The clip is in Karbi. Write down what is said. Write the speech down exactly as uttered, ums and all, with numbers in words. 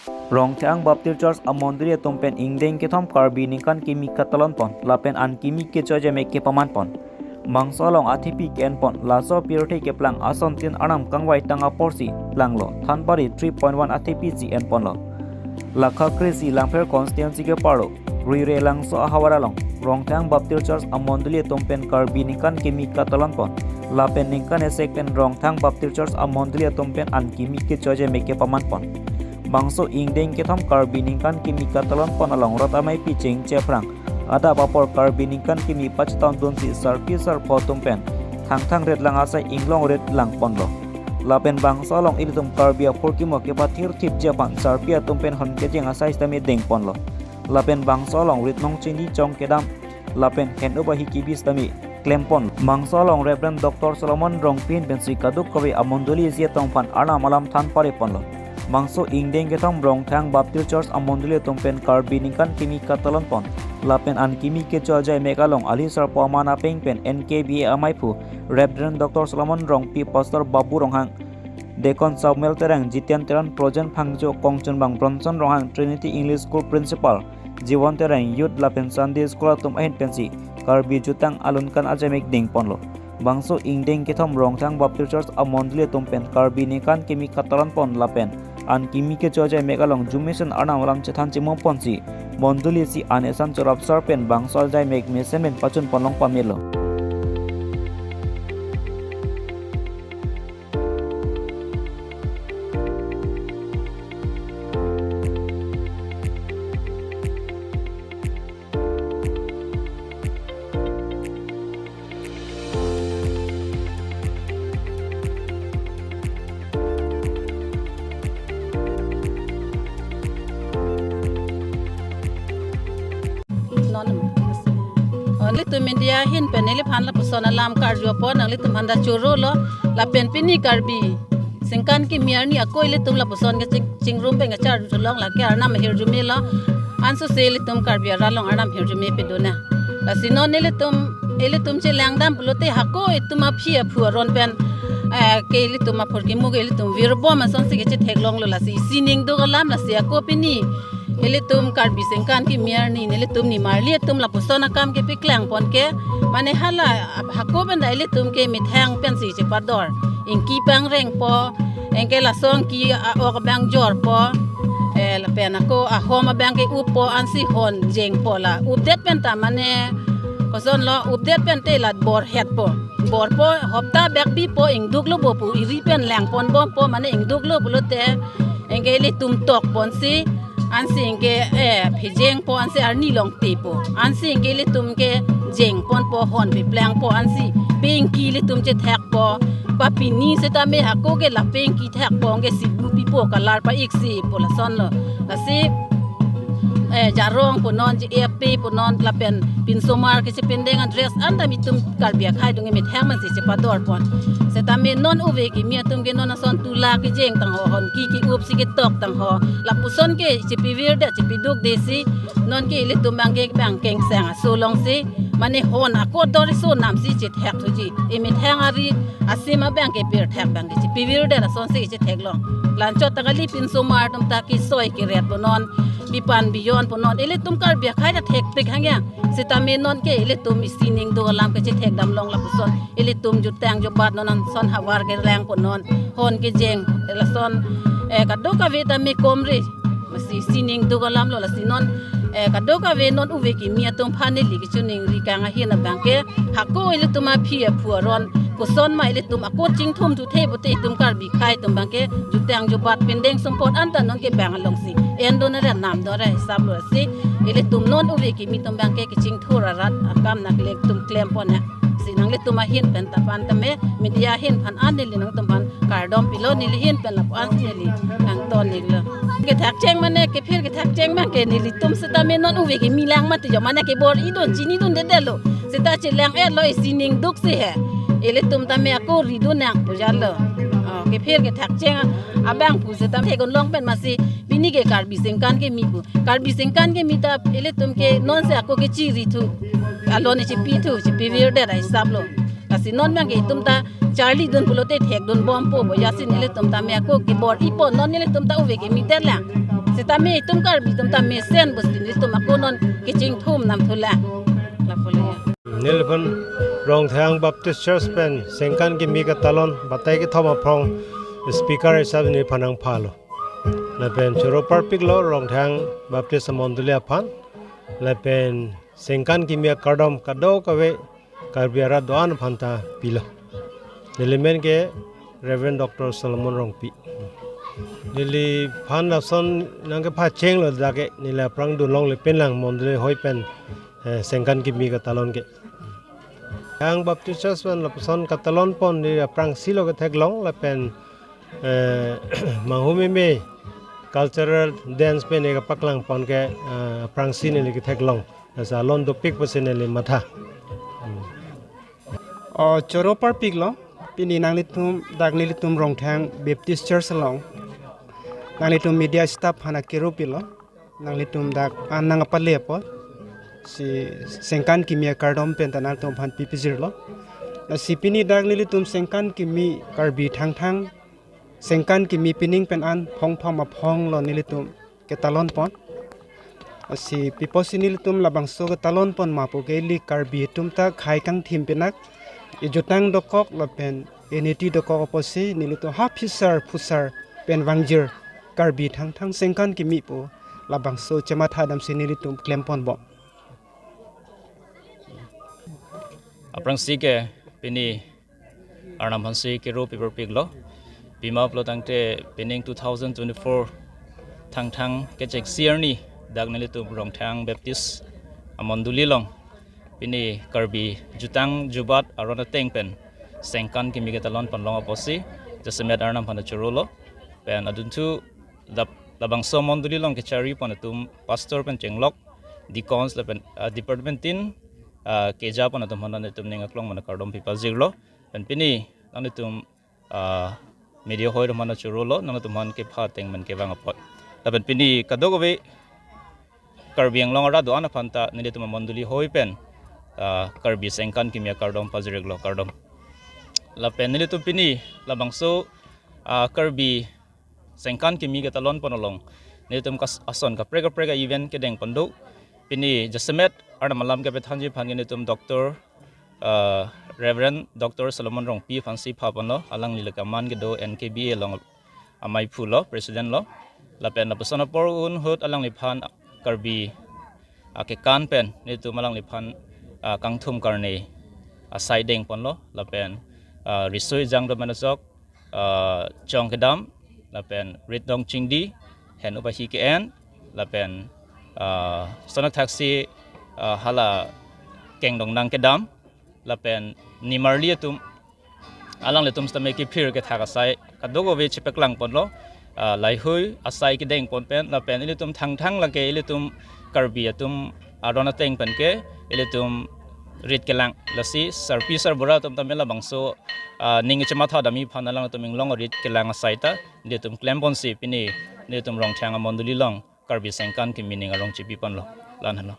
Rongthang Baptist Church amondoli atum pen ingdeng kethom Karbi ningkan kimi katalon pon lapen an kimi kechojemek kepaman pon. Bangso along athepi ke-en pon, laso pirthe keplang asontin arnam kangvai tang aporsi langlo, thanpari three point one athepi si en ponlo. Lakha kre-isi Langpher constituency ke-arlo Ruire Langso ahavar along Rongthang Baptist Church amondoli atum pen Karbi ningkan kimi katalon pon lapen ningkan esek pen Rongthang Baptist Church amondoli atum pen an kimi kechojemek kepaman pon. Bangso ingdeng kethom Karbi ningkan kimi katalon pon along rat amei piching chephrang adap apor Karbi ningkan kimi pachetown dunsi sarpi sarpo atum pen thangthang ret lang asai inglong ret lang ponlo. Lapen bangso along ilitum Karbi aphurkimo kepathir thipji aphan sarpi atum pen hon kejeng asai sitame deng ponlo. Lapen bangso along ritnong chini chong kedam lapen hen-up ahi kebi sitame klem pon. Bangso along Reverend Doctor Solomon Rongpi ahin pensi kadokave amondoli isi atong aphan arnam alam than pare ponlo. Bangso ingdeng kethom Rongthang Baptist Church amondoli atum pen Karbi ningkan kimi katalon pon lapen an kimi kechojemek along ali sarpo aman apeng pen N K B A amaiphu Reverend Doctor Solomon Rongpi, Pastor Babu Ronghang, Deacon Samuel Terang, Jiten Teron, Projen Phangcho, Kongchunbang Bronson Ronghang, Trinity English School Principal Jiwon Terang, Youth lapen Sunday School atum ahin pensi Karbi jutang alun kan ajemek deng ponlo. Bangso ingdeng kethom Rongthang Baptist Church amondoli atum pen Karbi ningkan kimi katalon pon lapen an kimi kechojemek along jumesen arnam alam chethan chimum ponsi mondoli isi an esan chorap sar pen bangso ajemek mesen pen pachun ponlong pamelo. Non, oh, ilitum media ahin pen neliphan lapuson alam karju apot nanglitum aphan ta choro lo, lapen pini Karbi sengkan kimi arni ako ilitum lapuson keching, chingrum pen kacharju tholong, lake arnam ahirjume lo. Ansose ilitum Karbi arat along arnam ahirjume pedona. Lasi non ilitum, ilitum chelang dam pulote hako itum aphi aphu aron pen, eh, ke ilitum aphurkimo ke ilitum virbom asonsi kechetheklonglo, lasi isi ning duk alam, lasi ako pini ilitum Karbi sengkan kimi arni nelitum nimarli atum lapuson akam kepaklang pon ke, mane hala hako pen ta ilitum ke methang pensi chepador. Ingki pangrengpo, anke laso ingki a-ok abang jorpo, eh, lapen ako ahom abang ke uppo, ansi hon jengpo, la updet pen ta mane koson lo, updet pen te la bor hetpo. Borpo, hopta bak bipo, ingduklo bo pu, iri pen lang ponbompo, mane ingduklo pulote, anke ilitum tok ponsi, ansi anke, eh, phejengpo, ansi arni long tepo, ansi anke ilitum ke jeng ponpo, hon peplangpo, ansi pe ingki ilitum chethakpo, pa pini setame hako ke la pe ingki thakpo, anke sibu pipo, kalar pa-ik si pu lasonlo. Lasi, eh, jarong punon, je-ep pe punon, lapen pinsomar kechepindeng adress anta itum Karbi akhei atum ke methang mansi chepador pon. Setame non uve kimi atum ke non ason tula kejeng tangho, hon ki ki-up si ketok tangho, lapuson ke chepivirdet, chepidukde si, non ke ilitum abang ke bang kengsang aso alongsi, mane hon ako dor iso namsi chethak thuji. Emethang ari asim abang ke pirthak abang ke chepivirdet asonsi chetheklong. Lanchot ta kali, pinsomar atum ta kesoi keret punon, bipan bijon punon, ilitum Karbi akhei ta thekpik hangya. Setame non ke ilitum isi ning duk alam kechethek damlong lapuson. Ilitum jutang jubat non ason havar kelang punon, hon kejeng lason, eh, kadokave ta me komre. Masi isi ning duk alam lo, lasi non, eh, kadokave non uve kimi atum aphan neli kechiningri kang ahin abang ke, hako ilitum aphi aphu aron, koson ma ilitum ako chingthum thuthe pute itum Karbi akhei atum abang ke, jutang jubat pindeng sumpot anta non ke bang alongsi endon ra namdon ra hisap lo, lasi ilitum non uve kimi atum abang ke kechingthur arat akam nangkele atum klem pon na. Si nanglitum ahin pen ta aphan tame, media ahin aphan an neli nangtum aphan kardom pilo, neli ahin pen lapu-an si neli nangton neli lo. Kethak cheng mane, kephir kethak cheng abang ke nelitum setame non uve kimi lang mati jo, mane kebor-idun, chinidundedetlo. Seta chelang-etlo, isi ning duk si he. Ilitum tame ako ridun nang pu jalo. Oh, kephir kethak cheng abang pu setame thekdun long pen masi pini ke Karbi sengkan kimi pu. Karbi sengkan kimi ta ilitum ke nonsi ako kechiri thu. Alon chepi thu, chepivirdet ahisap lo. Lasi non abang ke itum ta charlidun pulote thekdunbompo bo, jasin ilitum tame ako kebor-ipo, non ilitum ta uve kimi telang. Si Tame itum Karbi atum tame sen bus nelitum ako non kechingthum nam thulang. Lapu le. Neliphan Rongthang Baptist Church pen Sengkan Kimi katalon batai kethom aphrong speaker hisap neliphan nangphalo. Lapen choro parpiklo Rongthang Baptist amondoli aphan. Lapen Sengkan Kimi akardom kadokave Karbi arat do-an aphan ta pilo. Neli men ke Reverend Doctor Solomon Rongpi. Neliphan lason nangkepachenglo dak ke, neli aphrang dunlongle pinlang mondoli hoi pen, eh, Sengkan Kimi katalon ke. Rongthang Baptist Church pen lapuson katalon pon neli aphrangsi lo ketheklong lapen, eh, manghumeme cultural dance pen ne kapaklang pon ke, eh, aphrangsi neli ketheklong. Lasi alon dopik pusi neli matha. Hmm. O, choro parpiklo, pini nanglitum, dak nelitum Rongthang Baptist Church along nanglitum media staff aphan akero pilo. Nanglitum dak an nangpale apot si Sengkan Kimi akardom pen ta nangtum aphan pipijirlo. Lasi pini dak nelitum Sengkan Kimi Karbi Thangthang Sengkan Kimi pining pen an phongthom aphrong lo nelitum ketalon pon. Lasi pi apotsi nelitum labangso ketalon pon ma pu ke ili Karbi atum ta khei kangthim pinak, ejutang dokok lapen eneti dokok apotsi nelitum ha phisar phusar pen vangjir Karbi Thangthang Sengkan Kimi pu labangso chematha damsi nelitum klem pon bom. Aphrangsi ke pini Arnam aphansi kero piparpiklo. Pima pulo tangte pining two thousand twenty-four Thangthang kechengsi arni dak nelitum Rongthang Baptist amondoli along pini Karbi jutang jubat aron ateng pen Sengkan Kimi ketalon ponlong apotsi jasemet Arnam aphan chorolo. Pen adunthu lab-, labangso amondoli along kechari pon atum pastor pen chenglok, deacons lapen, ah, department tin, ah, keja pon atum aphan nelitum ning aklong pen akardom pipajirlo. Pen pini nanglitum, ah, media hoi atum aphan chorolo, nanglitum aphan kepha ateng pen kevang apot. Lapen pini kadokave Karbi Anglong arat do-an aphan ta nelitum amondoli hoi pen, ah, Karbi Sengkan Kimi akardom pajir-iklo, kardom. Lapen nelitum pini labangso, ah, Karbi Sengkan Kimi ketalon pon along nelitum kas-, ason kaprek kaprek a-event kedeng pon do. Pini jasemet Arnam alam kepathanji aphan nelitum Doctor, ah, Reverend Doctor Solomon Rongpi aphansi pha ponlo, alangli le kaman kedo N K B A along amei phu lo, president lo. Lapen lapuson apor un ahut alangliphan Karbi akekan pen nelitum alangliphan, ah, kangthum karne asai deng ponlo. Lapen, ah, riso ejang do manajok, ah, chong kedam, lapen rit dong chingdi, hen-up ahi ke-en, lapen, ah, sonak thaksi, ah, hala kengdong nang kedam, lapen nimarli atum, alanglitum sitame kephir kethak asai kadokave chepaklang ponlo, ah, lahei-hui asai kedeng pon pen, lapen ilitum Thangthang lake ilitum Karbi atum aron ateng pen ke ilitum rit kelang. Lasi sarpi sarbura atum tame labangso, ah, ning chematha damji aphan alangtum inglong rit kelang asai ta nelitum klem ponsi pini nelitum Rongthang amondoli along Karbi Sengkan Kimi ning arong chepi ponlo. La-an henlo.